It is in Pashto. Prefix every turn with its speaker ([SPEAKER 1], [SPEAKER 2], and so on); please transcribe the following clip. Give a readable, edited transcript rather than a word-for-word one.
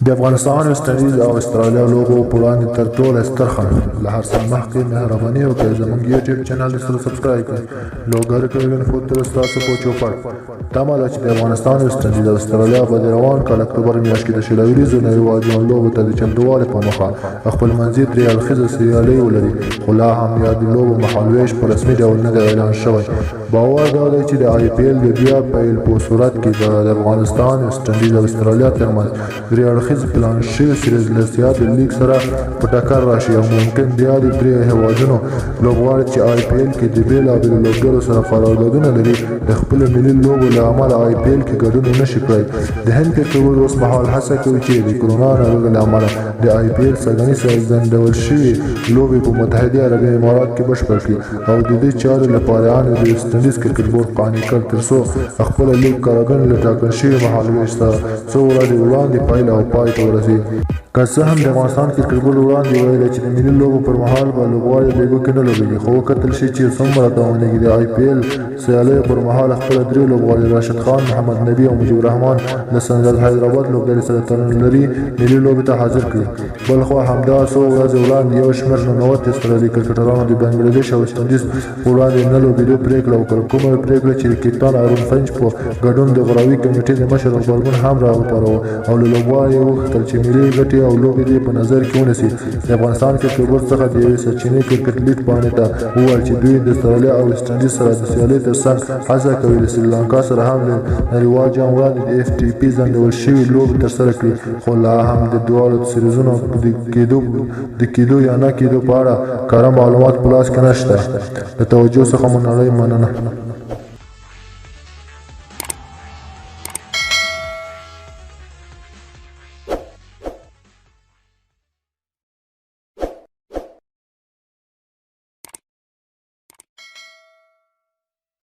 [SPEAKER 1] د افغانستان، ویسټ انډیز او استرالیا لوبو په وړاندې تر ټولو ستر خنډ. له هر څه مخکې مهرباني وکړئ، زموږ یوټیوب چینل سره سبسکرایب کړئ. لوګر کرکټ تل ستاسو په چوپړ. تمه ده چې د افغانستان، ویسټ انډیز او استرالیا به د روان کال اکتوبر میاشت کې د 20 اوریزو نړیوال جام لوبو ته د چمتووالي په موخه خپلمنځي درې اړخیزه سیالۍ ولري، خو لا هم یادو لوبو مهالوېش په رسمي ډول نه دی اعلان شوی. باور دا دی چې د آی پي ایل د بیا پیل په صورت کې به د افغانستان، ویسټ انډیز او استرالیا ترمنځ درې اړخیز پلان شوی سیریز له سیاد لیګ سره په ټکر راشي او ممکن د یادو درې هیوادونو لوبغاړي چې آی پي ایل کې د بېلابېلو لوبډلو سره قراردادونه لري، د خپلو ملي لوبو له امله آی پي ایل کې ګډون ونشي کړای. د هند کرکټ بورډ اوس مهال هڅه کوي چې د کرونا ناروغۍ له امله د آی پي ایل سږنۍ ځنډول شوې لوبې په متحده عربي اماراتو کې بشپړ کړي او د دې چارې لپاره یې د ویسټ انډیز کرکټ بورډ قانع کړ ترڅو خپله لیګ قراردادونه له ټاکل شوي مهالوېش څخه څو ورځې وړاندې پیل او پای ته ورسوي. که څه هم د افغانستان کرکټ بورډ وړاندې ویلي چې د ملي لوبو پر مهال به لوبغاړي لیګو کې نه لوبېږي، خو وکتل شي چې څومره توانېږي د آی پي ایل سیالیو پر مهال خپل درې لوبغاړي راشد خان، محمد نبي او مجیب الرحمن له سنرایز حیدرآباد لوبډلې سره تړون لري ملي لوبې ته حاضر کړي. بلخوا همدا څو ورځې وړاندې یو شمېر ننوتي استرالي کرکټرانو د بنګلادیش او ویسټ انډیز په وړاندې نه لوبېدو پرېکړه وکړه، کومه پرېکړه چې د کپتان ارون فنچ په ګډون د غوراوي کمېټې د مشر غبرګون هم راوپاروه او له لوبغاړو یې وغوښتل چې ملي ګټې او لوبې دې په نظر کې ونیسي. د افغانستان کرکټ بورډ څخه د یوې سرچینې کرکټ لیډ پاڼې ته وویل چې دوی د استرالیا او ویسټ انډیز سره د سیالۍ ترڅنګ هڅه کوي له سریلانکا سره هم له نړیوال جام وړاندې د ایف ټي پي ځنډول شوې لوبې ترسره کړي، خو لا هم د دواړو سیریزونو د کېدو یا نه کېدو په اړه کره معلومات په لاس کې نشته. له توجه څخه مو نړۍ مننه.